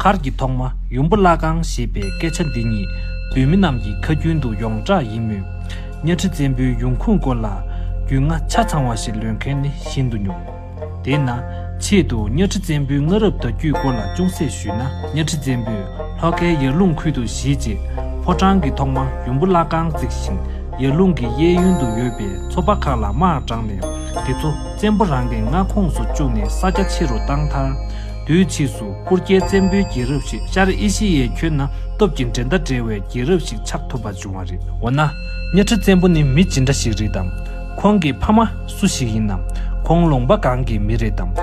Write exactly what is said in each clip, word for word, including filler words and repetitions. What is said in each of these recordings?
མཁར་གྱི་ཐོག་མ་ཡུམ་བུ་བླ་སྒང་ཞེས་པའི་སྐད་ཆ་འདི་ཉིད་བོད་མི་རྣམས་ཀྱི་ཁ་རྒྱུན་དུ་ཡོངས་གྲགས་ཡིན་མོད། གཉའ་ཁྲི་བཙན་པོའི་ཡོང་ཁུངས་སྐོར་ལ་རྒྱུས་མངའ་ཆ་ཚང་བ་ཞིག་ལོན་མཁན་ནི་ཤིན་ཏུ་ཉུང་། དེས་ན་ཆེད་དུ་གཉའ་ཁྲི་བཙན་པོའི་སྔ་རབས་བརྡ་བརྒྱུད་སྐོར་ལ་ཅུང་ཟད་ཞུས་ན། གཉའ་ཁྲི་བཙན་པོས་ལྷོ་ཁའི་ཡར་ཀླུང་ཁུལ་དུ་གཞིས་བྱས། ཕོ་བྲང་གི་ཐོག་མ་ཡུམ་བུ་བླ་སྒང་བརྩིགས་ཤིང་། ཡར་ཀླུང་གི་གཡས་གཡོན་དུ་ཡོད་པའི་ཚོ་པ་ཁག་ལ་དམག་དྲངས་ནས། དེ་ཚོ་བཙན་པོ་རང་གི་མངའ་ཁོངས་སུ་བཅུག་ནས་ས་རྒྱ་ཆེ་རུ་བཏང་མཐར། དུས་ཕྱིས་སུ་སྤུར་རྒྱལ་བཙན་པོའི་རྒྱལ་རབས་ཤིག་ཤར་ཨེ་ཤི་ཡའི་ཁྱོན་ན་སྟོབས་ཀྱི་འགྲན་ཟླ་བྲལ་བའི་རྒྱལ་རབས་ཤིག་ཆགས་ཐུབ་པ་བྱུང་བ་རེད། འོ་ན། གཉའ་ཁྲི་བཙན་པོ་ནི་མི་ཇི་འདྲ་ཞིག་རེད་དམ། ཁོང་གི་ཕ་མ་སུ་ཞིག་ཡིན་ནམ། ཁོང་ལུང་པ་གང་གི་མི་རེད་དམ།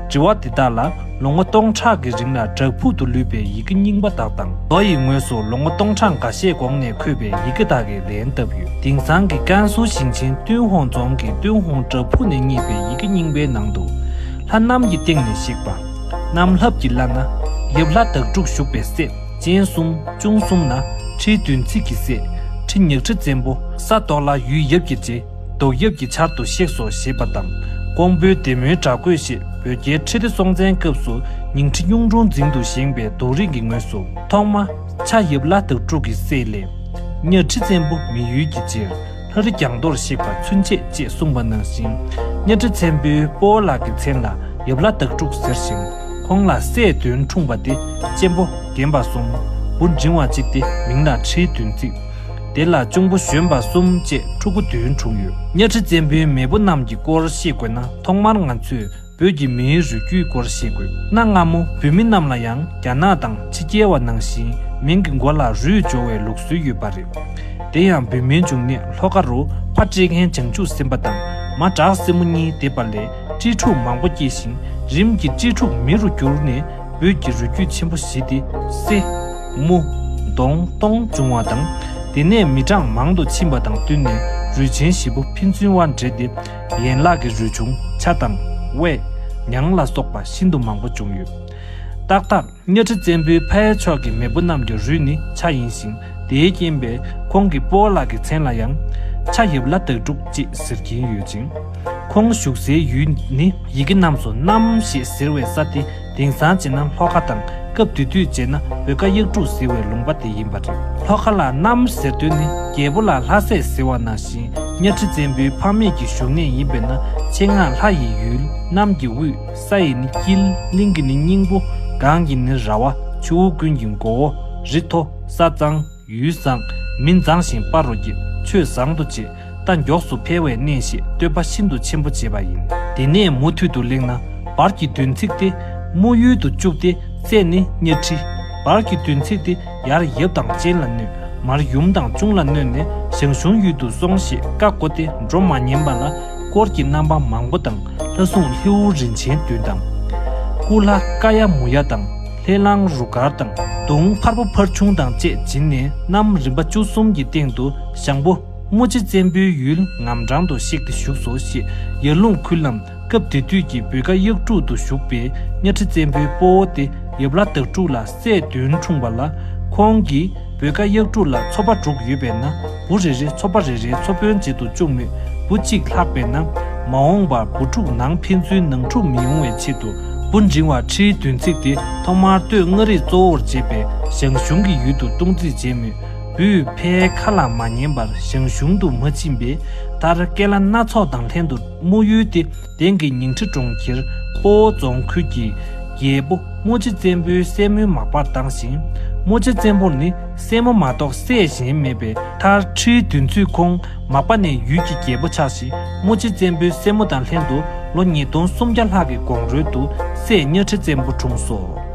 དྲི་བ་འདི་དག་ལ་ལོ་ངོ་སྟོང་ཕྲག་གི་རིང་ལ་བྲག་ཕུག་ཏུ་ལུས་པའི་ཡི་གེ་རྙིང་པ་དག་དང་། མདོ་ཡི་ངོས་སུ་ལོ་ངོ་སྟོང་ཕྲག་འགའ་ཤས་གོང་ནས་འཁོད་པའི་ཡི་གེ་དག་གིས་ལན་བཏབ་ཡོད། དེང་སང་གི་ཀན་སུའུ་ཞིང་ཆེན་ཏུན་ཧོང་རྫོང་གི་ཏུན་ཧོང་བྲག་ཕུག་ནས་རྙེད་པའི་ཡི་གེ་རྙིང་པའི་ནང་དུ། ལྷ་གནམ་གྱི་སྟེང་ནས་གཤེགས་པ། གནམ་ལྷབ་ཀྱི་ལྷ་ན། ཡབ་ལྷ་དྭགས་ཕྲུག་བཞུགས་པའི་སྲས། སྤྱན་གསུམ་གཅུང་གསུམ་ན། ཁྲིའི་བདུན་ཚིགས་ཀྱི་སྲས། ཁྲི་ཉག་ཁྲི་བཙན་པོ། ས་ཐོག་ལ་ཡུལ་ཡབ་ཀྱི་རྗེ། རྡོ་ཡབ་ཀྱི་ཆར་དུ་གཤེགས་སོ་ཞེས་པ་དང་། ཀོང་པོའི་བདེ་སྨོན་བྲག་བརྐོས་ཞེས་བོད་རྒྱལ་ཁྲི་ལྡེ་སྲོང་བཙན་སྐབས་སུ་ཉིང་ཁྲི་གཡུང་དྲུང་འཛིན་དུ་བཞེངས་པའི་རྡོ་རིང་གི་ངོས་སུ། ཐོག་མ། ཕྱྭ་ཡབ་ལྷ་དྭགས་ཕྲུག་གི་སྲས་ལས། གཉའ་ཁྲི་བཙན་པོ་མི་ཡུལ་གྱི་རྗེར། ལྷ་རི་རྒྱང་མདོར་གཤེགས་པ་ཚུན་ཆད་ཅེས་གསུངས་པ་ནང་བཞིན། གཉའ་ཁྲི་བཙན་པོའི་སྤོ་བོ་ལགས་ཀྱི་མཚན་ལ་ཡབ་ལྷ་དྭགས་ཕྲུག་ཟེར་ཞིང་། ཁོང་ལ་སྲས་བདུན་འཁྲུངས་པ་སྟེ། གཅེན་པོ་རྒན་པ་གསུམ། བུ་འབྲིང་བ་གཅིག་སྟེ་མིང་ལ་ཁྲིའི་བདུན་ཚིགས། དེ་ལ་གཅུང་པོ་གཞོན་པ་གསུམ་བཅས་ཕྲུ་གུ་བདུན་འཁྲུངས་ཡོད། གཉའ་ཁྲི་བཙན་པོའི་མེས་པོ་རྣམས་ཀྱི་སྐོར་ཤེས་དགོས་ན། ཐོག་མར་ང་ཚོས་བོད་ཀྱི་མིའི་རུས་རྒྱུད་སྐོར་ཤེས་དགོས། གནའ་སྔ་མོ་བོད་མི་རྣམས་ལ་ཡང་རྒྱ་ནག་དང་ཕྱི་རྒྱལ་བ་ནང་བཞིན་མིང་གི་མགོ་ལ་རུས་སྦྱོར་བའི་ལུགས་སྲོལ་ཡོད་པ་རེད། དེ་ཡང་བོད་མིའི་འབྱུང་གནས་ལྷོ་ཁ་རུ་ཕ་སྤྲེལ་མཁན་བྱང་ཆུབ་སེམས་དཔའ་དང་མ་བྲག་སྲིན་མོ་གཉིས་འདས་པ་ལས་སྤྲེལ་ཕྲུག་མང་པོ་སྐྱེས་ཤིང་། རིམ་གྱིས་སྤྲེལ་ཕྲུག་མི་རུ་གྱུར་ནས་བོད་ཀྱི་རུས་རྒྱུད་ཆེན་པོ་བཞི་སྟེ། སེ། མུ། གདོང་། སྟོང་བྱུང་བ་དང་། དེ་ནས་མི་གྲངས་མང་དུ་ཕྱིན་པ་དང་བསྟུན་ནས་རུས་ཆེན་བཞི་པོ་ཕན་ཚུན་དབར་འདྲེས་ཏེ། ཡན་ལག་གི་རུས་ཆུང་ཕྱྭ་དང་། དབས། ཉང་ལ་སོགས་པ་ཤིན་ཏུ་མང་པོ་བྱུང་ཡོད། ཏག་ཏག་གཉའ་ཁྲི་བཙན་པོའི་ཕ་ཡུལ་ཕྱོགས་ཀྱི་མེས་པོ་རྣམས་ཀྱི་རུས་ནི་ཕྱྭ་ཡིན་ཞིང་། དེའི་རྐྱེན་པས་ཁོང་གི་སྤོ་བོ་ལགས་ཀྱི་མཚན་ལ་ཡང་། ཕྱྭ་ཡབ་ལྷ་དྭགས་ཕྲུག་ཅེས་ཟེར་གྱིན་ཡོད་ཅིང་། ཁོང་བཞུགས་སའི་ཡུལ་ནི་ཡི་གེ་རྣམས་སུ་གནམ་ཞེས་ཟེར་བའི་ས་སྟེ། དེང་སང་བྱས་ན་ལྷོ་ཁ་དང་སྐབས་དེ་དུས་བྱས་ན་བོད་ཀ་གཡག་དྲུག་ཟེར་བའི་ལུང་པ་དེ་ཡིན་པ་རེད། ལྷོ་ཁ་ལ་གནམ་ཟེར་དོན་ནི་རྒྱལ་པོ་ལ་ལྷ་སྲས་ཟེར་བ་ནང་བཞིན། གཉའ་ཁྲི་བཙན་པོའི་ཕ་མེས་ཀྱི་བཞུགས་གནས་ཡིན་པས་ན། ཆེད་མངགས་ལྷ་ཡི་ཡུལ། གནམ་གྱི་དབུས། ས་ཡི་ནི་དཀྱིལ། གླིང་གི་ནི་སྙིང་པོ། གངས་ཀྱི་ནི་ར་བ། ཆུ་བོ་ཀུན་གྱི་མགོ་བོ། རི་མཐོ། ས་གཙང་། ཡུལ་བཟང་། མི་མཛངས་ཤིང་དཔའ་རུ་སྐྱེད། ཆོས་བཟང་དུ་བྱེད། རྟ་མགྱོགས་སུ་འཕེལ་བའི་གནས་ཞེས་བསྟོད་པ་ཤིན་ཏུ་ཆེན་པོ་བྱས་པ་ཡིན། དེ་ནས་མུ་མཐུད་དུ་གླེང་ན། བར་གྱི་བདུན་ཚིགས་ཏེ། མུ་ཡུལ་དུ་བཅུག་སྟེ། སྲས་ནི་གཉའ་ཁྲི། བར་གྱི་བདུན་ཚིགས་ཏེ། ཡར་ཡབ་དང་གཅེན་ལ་གནོད། མར་ཡུམ་དང་གཅུང་ལ་གནོད་ནས་ཞང་ཞུང་ཡུལ་དུ་སོང་ཞེས་བཀའ་བསྒོ་སྟེ་འགྲོ་མ་ཉན་པ་ལ། དཀོར་གྱི་རྣམ་པ་མང་པོ་དང་། ལྷ་སྲུང་ལྷེའུ་རིན་ཆེན་བདུན་དང་། སྐུ་ལྷ་ཀ་ཡ་མུ་ཡ་དང་། ལྷས་བླངས་རུ་དཀར་དང་། དུང་འཕར་པོ་འཕར་ཆུང་དང་བཅས་བྱིན་ནས། གནམ་རིམ་པ་བཅུ་གསུམ་གྱི་སྟེང་དུ་ཞང་པོ་མུ་ཆེ་བཙན་པོའི་ཡུལ་ངམ་འབྲང་དུ་གཤེགས་ཏེ་བཞུགས་སོ་ཞེས། ཡར་ཀླུང་ཁུལ་ལམ། སྐབས་དེ་དུས་ཀྱི་བོད་ཀ་གཡག་དྲུག་ཏུ་བཞུགས་པའི་གཉའ་ཁྲི་བཙན་པོའི་སྤོ་བོ་སྟེ། ཡབ་ལྷ་དྭགས་ཕྲུག་ལ་སྲས་བདུན་འཁྲུངས་པ་ལ། ཁོང་གིས་བོད་ཀ་གཡག་དྲུག་ལ་ཚོ་པ་དྲུག་ཡོད་པས་ན། བུ་རེ་རེ་ཚོ་པ་རེ་རེའི་ཚོ་དཔོན་བྱེད་དུ་བཅུག་མོད། བུ་གཅིག་ལྷག་པས་ན། མ་འོངས་པར་བུ་ཕྲུག་ནང་ཕན་ཚུན་ནང་འཁྲུག་མི་ཡོང་བའི་ཆེད་དུ། བུ་འབྲིང་བ་ཁྲིའི་བདུན་ཚིགས་དེ་ཐོག་མར་སྟོད་མངའ་རིས་གཙོ་བོར་བྱས་པའི་ཞང་ཞུང་གི་ཡུལ་དུ་གཏོང་རྩིས་བྱས་མོད། བུས་ཕའི་ཁ་ལ་མ་ཉན་པར་ཞང་ཞུང་དུ་མ་ཕྱིན་པས། མཐར་སྐེ་ལ་སྣ་ཚོགས་དང་ལྷན་དུ་མུ་ཡུལ་ཏེ། དེང་གི་ཉིང་ཁྲི་གྲོང་ཁྱེར་སྤོ་བོ་རྫོང་ཁུལ་གྱི་རྒྱལ་པོ་མུ་ཆེ་བཙན་པོའི་སྲས་མོའི་མག་པར་བཏང་ཞིང་། མུ་ཆེ་བཙན་པོར་ནི་སྲས་མོ་མ་གཏོགས་སྲས་གཞན་མེད་པས། མཐར་ཁྲིའི་བདུན་ཚིགས་ཁོང་མག་པ་ནས་ཡུལ་གྱི་རྒྱལ་པོ་ཆགས་ཤིང་། མུ་ཆེ་བཙན་པོའི་སྲས་མོ་དང་ལྷན་དུ་ལོ་ཉིས་སྟོང་སུམ་བརྒྱ་ལྷག་གི་གོང་རོལ་དུ་སྲས་གཉའ་ཁྲི་བཙན་པོ་འཁྲུངས་སོ།